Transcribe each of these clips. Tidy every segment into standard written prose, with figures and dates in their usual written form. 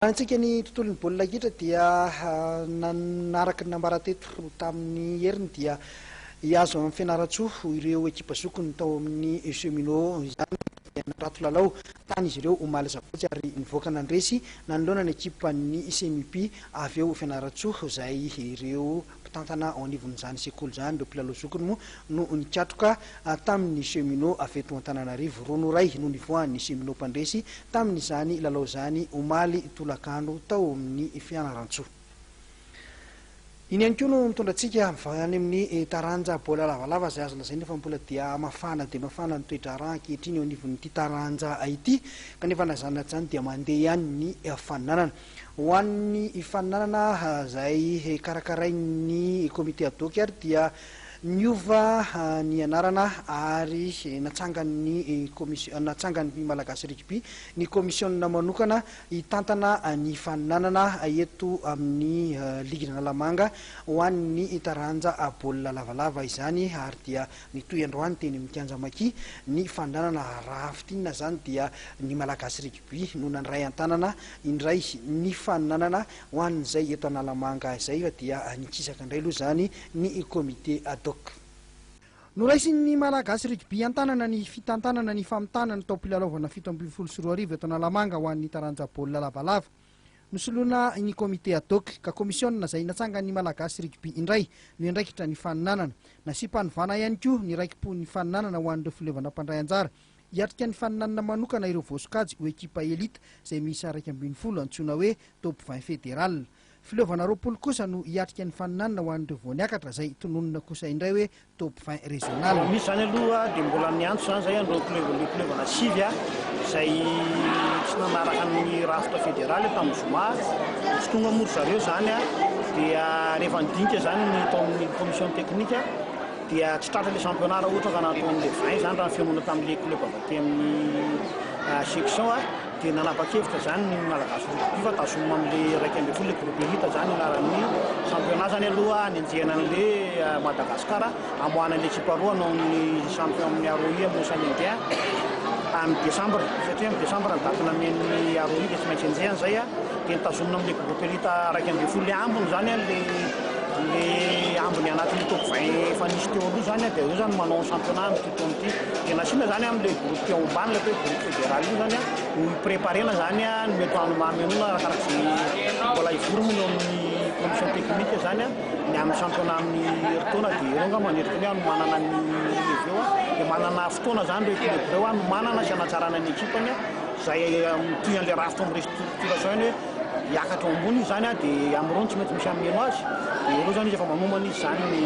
Antsika ny tontolon'ny baolina kitra dia nanaraka ny nambara teto tamin'ny heriny dia hihazo an'i Fianarantsoa ireo ekipa zokiny tao amin'ny Cheminot izany dia nandrato lalao tany izy ireo omaly sabotsy ary nivoaka nandresy nanoloana ny ekipan'ny Semipi avy eo Fianarantsoa izay ireo mpitantana ao anivon'izany sekoly izany, ireo mpilalao zokiny moa no nikatroka tamin'ny Cheminot avy eto Antananarivo. Roa no iray no nivoahan'ny Cheminot mpandresy tamin'izany lalao izany omaly tolakandro tao amin'ny Fianarantsoa. Iny ihany koa no mitondra antsika any amin'ny taranja baolina lavalava izay azo lazaina fa mbola dia mafana dia mafana ny toe-draharaha ankehitriny eo anivon'ity taranja ity kanefa na izany na tsy izany dia mandeha ihany ny faninanana. Ho an'ny fifaninanana izay karakarain'ny comité ad hoc ary dia niova ny anarana ary natsangan'ny commission natsangan'ny Malagasy Rugby ny kaomisiona manokana hitantana ny fifaninanana eto amin'ny ligin'Analamanga ho an'ny taranja baolina lavalava izany ary dia nitohy androany teny amin'ny kianja Maki ny fifaninanana. Raha fintinina izany dia ny Malagasy Rugby no nandray an-tanana indray ny faninanana ho an'izay eto Analamanga izay fa dia nikisaka indray aloha izany ny comité ad hoc. Noraisin'ny Malagasy Rugby an-tanana ny fitantanana ny famitana ny taom-pilalaovana 2017 eto Analamanga ho an'ny taranja baolina lavalava. Nosoloina ny comité ad hoc ka komisiona izay natsangan'ny Malagasy Rugby indray no hiandraikitra ny faninanana. Nasiam-panovana ihany koa ny raiki-pon'ny faninanana ho an'ireo fileovana mpandray anjara Hiatrika ny faninanana manokana ireo voasokajy ho ekipa Elite izay miisa 11 antsoina hoe Top 20 Fédéral. Fileovana 20 kosa no hiatrika ny faninanana ho an'ireo vao niakatra izay tononina kosa indray hoe Top 20 Régional. Raha misy izany aloha dia mbola miantso izany izay an'ireo club fileovana sivy izay tsy nanaraka ny rafitra federaly tamin'ny zoma. Tsy tonga moa ry zareo izany dia rehefa nidinika izany ny tao amin'ny commission technique dia tsy tratra ilay championnat raha ohatra ka natao an'ilay 20 izany raha ny fionona tamin'ilay club avy aty amin'ny section dia nanapa-kevitra izany ny Malagasy Rugby fa tazomina amin'ilay 11 ilay groupe élite izany anaran'ny championnat izany aloha hanenjehana an'ilay Madagascar hamoahana ny ekipa roa hanao ny champion amin'ny ROI amin'ny Océan Indien amin'ny décembre satria amin'ny décembre ny daty namen'ny ROI dia tsy maintsy enjehana izay dia notazomina amin'ilay groupe élite 11 ilay ambiny izany ilay Le ambiny anatin'ny top 20 efa nisy teo aloha zany dia eo zany manao championnat amin'ity taona ity. Dia nasiana zany amin'ilay groupe teo ambany ilay atao hoe groupe fédéral io zany no hi-préparer-na zany ny mety ho hamenoana arakaraka izay mbola hivory moa ny eo amin'ny commission technique zany ny amin'ny championnat amin'ny herintaona dia ireo angamba ny endriky ny hoe hanomanana ny avy eo dia manana fotoana zany ireo club ireo hanomanana sy hanatsarana ny ekipany izay mitohy an'ilay rafitra amin'ny restructuration iny hoe Hiakatra ao ambony izy izany dia amin'ireo no tsy maintsy misy hameno azy, dia ireo izany izy efa manomana izy izany ny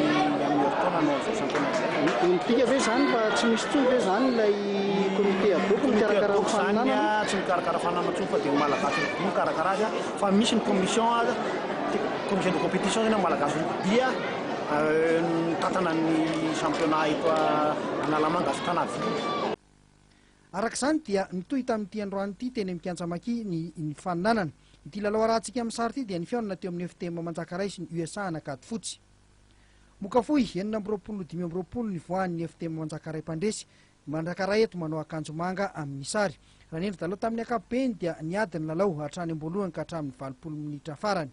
amin'ny herintaona hanao an'izao championnat izao. Midika ve izany fa tsy misy intsony ve izany ilay comité ad hoc mikarakara ny faninanana? Tsy mikarakara faninanana intsony fa dia ny Malagasy Rugby mikarakara azy fa misy ny commission commission de compétition izany amin'ny Malagasy Rugby mitantana ny championnat eto Analamanga sy Tana ville. Araka izany dia nitohy tamin'ity androany ity teny amin'ny kianja Maki ny nifaninanana. Ity lalao arahantsika amin'ny sary ity dia ny fihaonana teo amin'ny FTM Manjakaray sy ny USA Anakadifotsy. Mokafohy, 26 25 nivoahan'ny FTM Manjakaray mpandresy. Manjakaray eto manao akanjo manga amin'ny sary. Raha ny endri-dalao tamin'ny ankapobeny dia niady ny lalao hatrany am-boalohany ka hatramin'ny 80 minitra farany.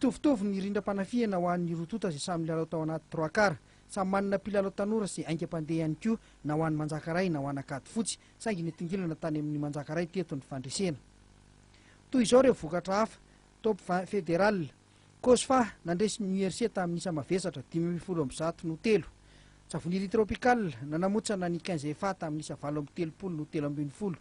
Nitovitovy ny rindram-panafihana ho an'ny roa tonta izay samy nilalao tao anaty trois quarts. Samy manana mpilalao tanora sy haingam-pandeha ihany koa na ho an'ny Manjakaray na ho an'Ankadifotsy, saingy nitongilana tany amin'ny Manjakaray teto ny fandresena. Toy izao ireo vokatra hafa, Top 20 Fédéral, Cosfa nandresy ny URC tamin'ny isa mavesatra, 115 no telo. Tsavoniri Tropical nanamontsana ny Quinze FA tamin'ny isa 38 no 13.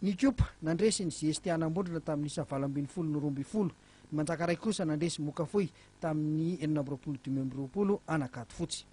Ny Kopa nandresy ny JST Anambondrona tamin'ny isa 18 no 12. Ny Manjakaray kosa nandresy Mokafohy tamin'ny 26 25 Anakatofotsy.